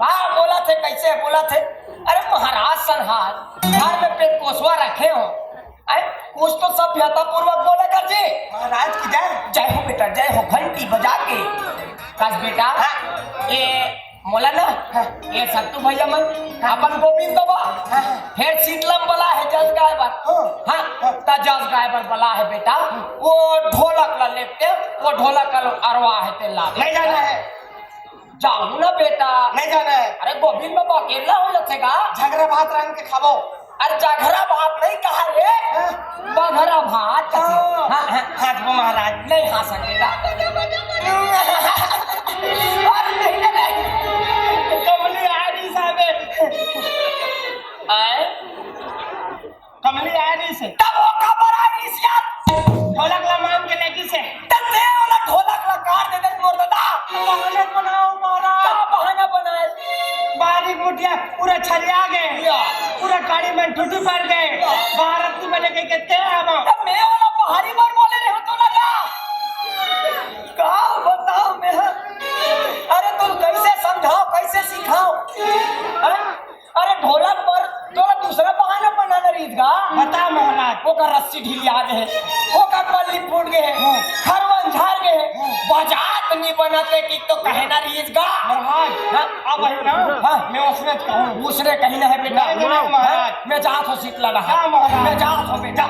का बोलत हे, कैसे बोलत हे? अरे महाराज सन हाथ, घर में पेट कोसवा रखे हो, अरे, कुछ तो सभ्यता पूर्वक बोले कर जी। महाराज की जय। जय हो बेटा, जय हो, घंटी बजा के। कस बेटा, हाँ। ये मोला ना, हाँ। ये सत्तू भैया मन, हाँ। अपन गोविंद बाबा, हाँ। फिर शीतलम बला है जस गाय बर। हाँ। हाँ, हाँ। त जस गाय बर बला है बेटा, वो ढोलक ला लेते, वो ढोलक का अरवा है तेला। नहीं जाना है। जाहू ना बेटा। नहीं जाना है। अरे गोविंद बाबा अकेला हो जाथे गा। झगरा भात रांध के खाबो। अरे झगरा भात नहीं कहा रे। हाँ। बघरा भात कथे। हाँ। हाँ, हाँ। हाँसबो महाराज। नहीं हाँस सकेगा। अरे नहीं, नहीं, नहीं। कमली आ रही साहब। आए? कमली आए नहीं से। तब वो काबर आए नहीं से यार? ढोलक ला मांग के लेगी से। तब दे वाला ढोलक ला काट दे दे मोर दादा। बहाना बनाओ महाराज। का बहाना बनाए? बारी मुठिया पूरा छरिया गए। या। पूरा काड़ी में टूटी पड़ गए। या। भारत की बने के कहते हैं हम। तब मैं वाला पहाड़ी पर बोले रहे हो तो लगा। का बताओ मैं? अरे तुम कैसे समझाओ, कैसे सिखाओ? अरे अरे ढोलक बर तोला दूसरा बहाना बनाना रहिस गा। बता महाराज। ओकर रस्सी ढील आ गे हे, ओकर पल्ली फूट गे हे, हाँ। खरवन झार गे हे, हाँ। बजात नी बनत हे कि तो कहे ना रहिस गा। महाराज, हाँ? अब है ना, हाँ। मैं उसने कहूँ। उसने कही ना है बेटा। नहीं, नहीं, नहीं, महाराज। हाँ? मैं जात हो शीतला डहार। हाँ, महाराज। मैं जात हो बेटा।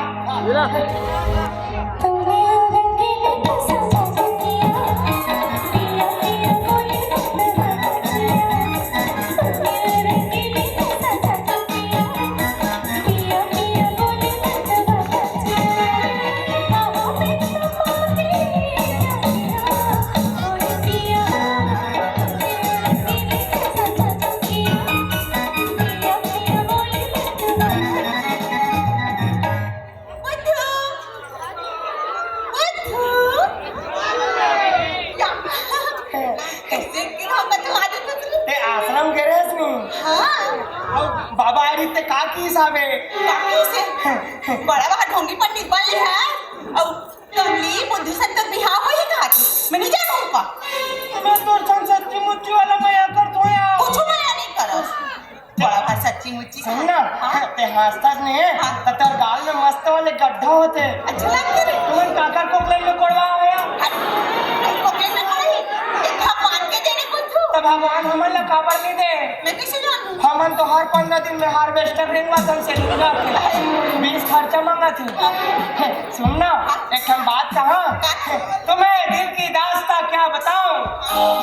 इतने का की हिसाब है? काकी से बड़ा बड़ा ढोंगी पंडित बन ले है। और कमली बुद्धू से तो बिहाव होई कहा थी, मैं नहीं जानू का। मैं तो सन सच्ची मुच्ची वाला मया कर थोया। कुछ मया नहीं करस। बड़ा बड़ा सच्ची मुच्ची सुन ना, हाँ। ते हंसता नहीं है, हाँ। तो तोर गाल में मस्त वाले गड्ढा होते। अच्छा लगते रे। तुमन काकर कोकलेन में कोड़वा होया? अरे, कोकलेन में कोड़वा? ये भगवान के देने को तू। तो भगवान हमन ला काबर नहीं दे? मैं कैसे जानू? हमन तो हर पंद्रह दिन में हार्वेस्टर रेंगवा तन से लूंगा। बीस खर्चा मांगा थी। सुन ना, एक ठन बात कहा। तुम्हें दिल की दास्तां क्या बताऊं,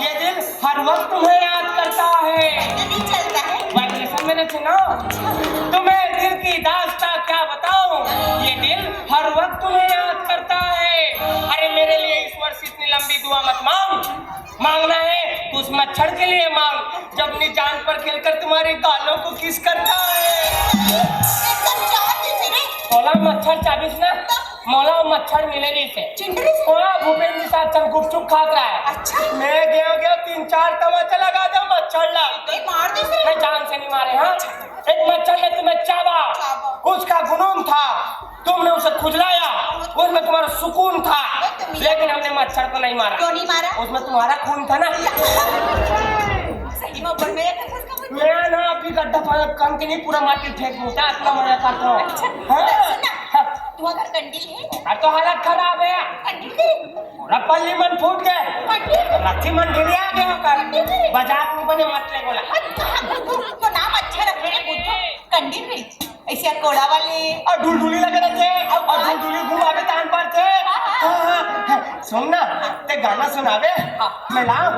ये दिल हर वक्त तुम्हें याद करता है। नहीं चलता है। वाइब्रेशन में नहीं सुना। तुम्हें दिल की दास्तां क्या बताऊं, ये दिल हर वक्त तुम्हें याद करता है। अरे मेरे लिए इस वर्ष इतनी लंबी दुआ मत मांग, मांगना है तो उस मच्छर के लिए मांग, जो अपनी जान पर खेलकर तुम्हारे गालों को किस करता है। एकदम चार दिन से रे। बोला मच्छर चाबीस ना, मोला वो मच्छर मिले नहीं से। चिंटरी से? वहाँ भूपेंद्र साथ संग गुपचुप खात रहा है। अच्छा। मैं गया गया तीन चार तमाचा लगा दे मच्छर ला। नहीं मार दे से। मैं जान से नहीं मारे, हाँ। एक मच्छर ने तुम्हें चाबा, चाबा। उसका जुनून था, तुमने उसे खुजलाया, उसमें तुम्हारा सुकून था, लेकिन हमने मच्छर को नहीं मारा। क्यों नहीं मारा? उसमें तुम्हारा खून था ना। सही में ऊपर में एक अच्छा उसका खून। मैं ना अभी गड्ढा पाया, कम के नहीं पूरा माटी फेंक दूंगा, इतना मजा करता हूँ। अच्छा, हाँ। सुन ना, हाँ। तू अगर कंडील है? अरे तो हालत खराब है। कंडील है? पूरा पल्ली मन फूट गए। कंडील है? रस्सी मन ढीली आ गया कर। कंडील है? बाजार में बने मत ले बोला। अरे कहाँ बुद्धू? तो नाम अच्छा रख रहे बुद्धू। कंडील है? ऐसे कोड़ा वाले। और ढुलढुली लगे रहते हैं, और ढुलढुली घुमावे तान पड़ते हैं। हाँ, हाँ, हाँ। सुन ना, ते गाना सुनावे, हाँ। मैं लाऊं।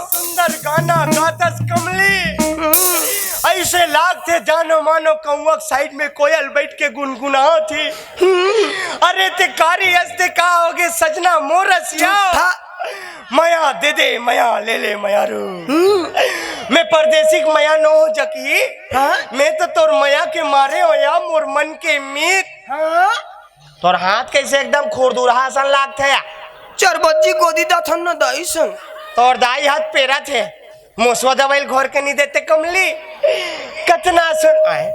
सुंदर गाना गातस कमली, ऐसे लागथे जानो मानो कौआ के साइड में कोयल बैठ के गुनगुनात हे। अरे ते कारी हंसते का होगे सजना मोर रसिया। झूठा। मया दे दे, मया ले ले, मया रू। मैं परदेसी के मया नो हो जकी। हाँ? मैं तो तोर मया के मारे हो या मोर मन के मीत। हाँ? तोर हाथ कैसे एकदम खुरदुरहा असन लागथे या? चरबज्जी गोदी दाथन न दाई सन। तोर दाई हाथ पेरा थे। मोसवा दवाई घोर के नहीं देते कमली। कतना सुन आए।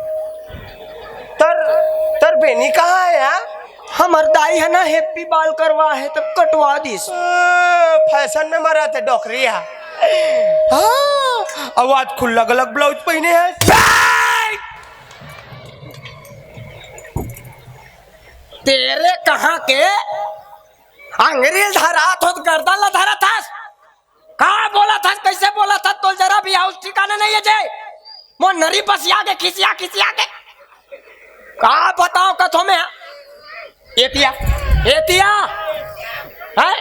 तर, तर बेनी कहाँ है यार? हमर दाई है ना, happy बाल करवा है, तब कटवा दिस। आ, fashion में मरा थे डोकरी है। हाँ, अब आज खुल्ला गलक blouse पहने हैं। तेरे कहाँ के अंग्रेज धरात होत गर्दन ला धरत हस। का बोलत हस, कैसे बोलत हस, तोल जरा भी हाउस ठिकाना नहीं है जे। मोर नरी बसिया के खिसिया खिसिया के। का बताओ कथो में। एतिया, एतिया। है?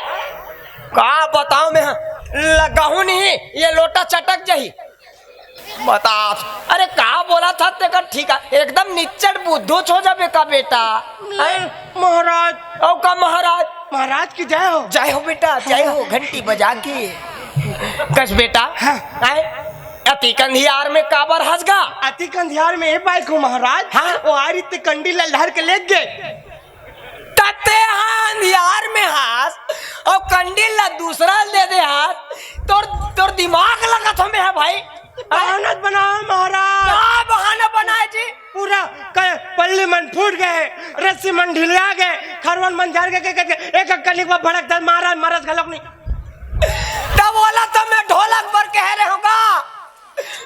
का बताओ में। लगहू नहीं, ये लोटा चटक जही। बता। अरे का बोलत हस तेकर ठीक है, एकदम निच्चट बुद्धू हो जाबे का बेटा। हैं? महाराज। ओ का महाराज? महाराज की जय हो। जय हो बेटा, जय हो, घंटी बजा के। कस बेटा। हाँ। हैं? अब अतिक अंधियार में काबर हस गा? अतिक अंधियार में ए पाय को महाराज, हाँ? ओ आरी ते कंडील ल धर के लेग गे। तते हाँ अंधियार में हस, अउ कंडील ला दूसरा ल दे दे हस। तोर, तोर दिमाग लगत हो में है भाई। बहाना बनाओ महाराज। का बहाना बनाए जी? पूरा क-, पल्ली मन फूट गए, रस्सी मन ढिलिया गए, खरवन मन झर गए, के, के, के, एक, एक कनिक बर भड़क दल महाराज मरस घलोक नहीं। तब बोला तो मैं ढोलक बर कह रहे होगा।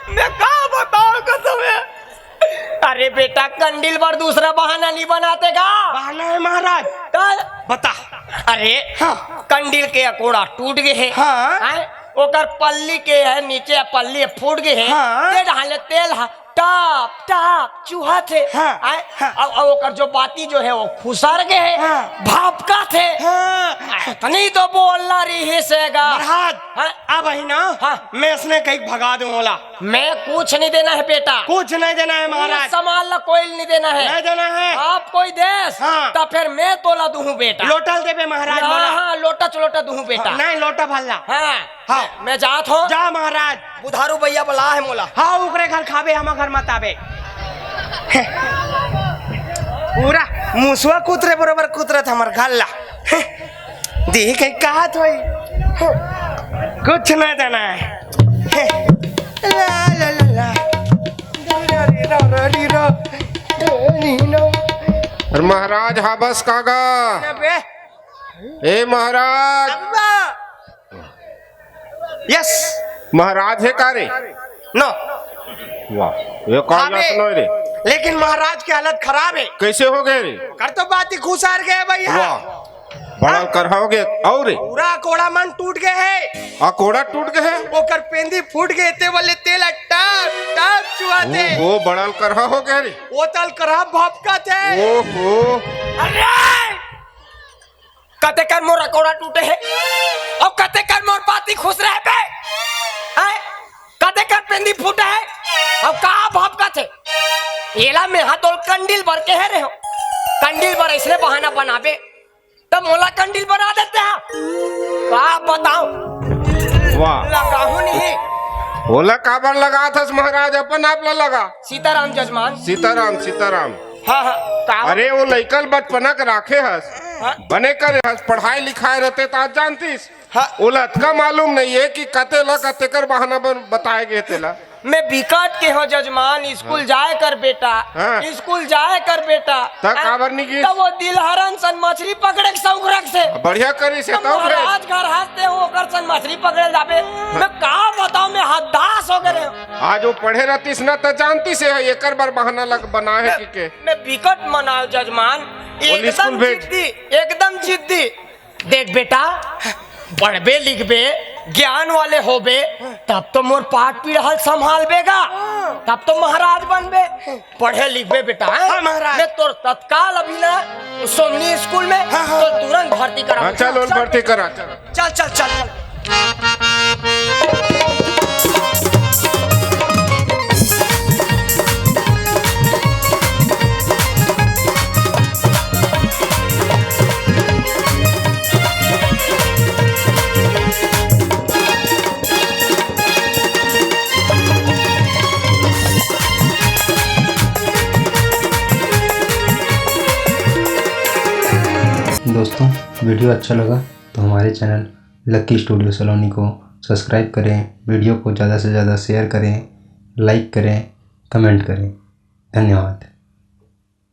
मैं का बताऊं कसम है। अरे बेटा, कंडील बर दूसरा बहाना नहीं बनाते का? बहाना है महाराज। का? बता। अरे, हाँ। कंडील के अकोड़ा टूट गए है। हाँ। हैं? ओकर पल्ली के है, नीचे पल्ली फूट गए है। हाँ। ते डाले तेल हा, टप, टप, चुहा थे। हाँ। हैं? हाँ। अब, अब ओकर जो बाती जो है, वो खुसर गए है। हाँ। भाप का थे। हाँ। इतनी तो बोलना रही से गा। महाराज, हाँ? अब ही ना, हाँ। मैं इसने कहीं भगा दूं ओला। मैं कुछ नहीं देना है बेटा। कुछ नहीं देना है महाराज। सामान ला कोई नहीं देना है। नहीं देना है। आप कोई देस, हाँ। तो फिर मैं तोला दूहूं बेटा। लोटा ल देबे महाराज हाँ, मोला। हाँ, लोटा च लोटा दूहूं बेटा। हाँ, नहीं, लोटा भल्ला। हाँ, हाँ। मैं, मैं जात हूँ। जा महाराज। बुधारू भैया बुला है मोला। हाँ, ओकरे घर खाबे, हम घर मत आबे। पूरा मुसवा कुतरे बरोबर कुतरत हमर घर ला। दी कहीं कहा तो ही। कुछ नहीं देना है। ला, ला, ला, ला। अरे महाराज, हाबस कागा। अबे। ए महाराज। अब्बा। यस। महाराज है का रे? नो। वाह, ये का हाँ बे। नो रे? लेकिन महाराज की हालत खराब है। कैसे हो गए रे? कर तो बाती खुसार गए भैया। वाह, बड़ा करहा हो गए। और रे? पूरा अकोड़ा मन टूट गए है। अकोड़ा टूट गए है? ओकर पेंदी फूट गए, ते वाले तेल टप टप चुआ थे। ओहो, बड़ा करहा हो गए रे। वो तल करहा भपका थे। ओहो। अरे! कते कर मोर अकोड़ा टूटे है, अउ कते कर मोर बाती खुसरे बे, हैं? कते कर पेंदी फूटे है, अउ का भपका थे? एला में हा तोल कंडील बर के है रे हो, कंडील बर इसने बहाना बनाबे, तब मोला कंडील बना देते हैं। का बताओ? वाह। लगाहू नहीं। ओला काबर लगात हस महाराज, अपन आप ला लगा। सीताराम जजमान। सीताराम, सीताराम। हाँ, हाँ, का? अरे, वो लइका ल बचपना के राखे हस, हाँ। बने करे हस, पढ़ाई लिखाए रहते त आज जानतीस। हाँ। ओला अतका मालूम नहीं है कि कते ला कते कर बहाना बन-, बताए गए तेला। मैं बिकट के हो जजमान, स्कूल हाँ। जाए कर बेटा, हाँ। स्कूल जाए कर बेटा। त हाँ? काबर नहीं गिस? त वो दिलहरन सन मछली पकड़े के शौक रख से। बढ़िया करी से, त तब रे। महाराज घर हंसते हो, ओकर सन मछली पकड़े जाबे। हाँ। मैं का बताऊं, मैं हदास हो गए। आज वो पढ़े रहतीस ना, त जानतीस है, एकर बर बहाना लग, बना है मैं, कि के। मैं बिकट मनाओ जजमान, वो एकदम स्कूल भेज। जिद्दी, एकदम जिद्दी। देख बेटा, पढ़बे लिखबे, ज्ञान वाले होबे, तब तो मोर पाट पीढ़ा ल संभालबे गा, तब तो महाराज बनबे। पढ़े लिखबे बेटा, हैं? हाँ, महाराज। मैं तोर तत्काल अभी ना सोमनी स्कूल में हाँ, हाँ। तो तुरंत भर्ती करा। हाँ, चल, उन भर्ती करा, चल। चल, चल, चल, चल। दोस्तों, वीडियो अच्छा लगा तो हमारे चैनल लक्की स्टूडियो सलोनी को सब्सक्राइब करें, वीडियो को ज़्यादा से ज़्यादा शेयर करें, लाइक करें, कमेंट करें। धन्यवाद।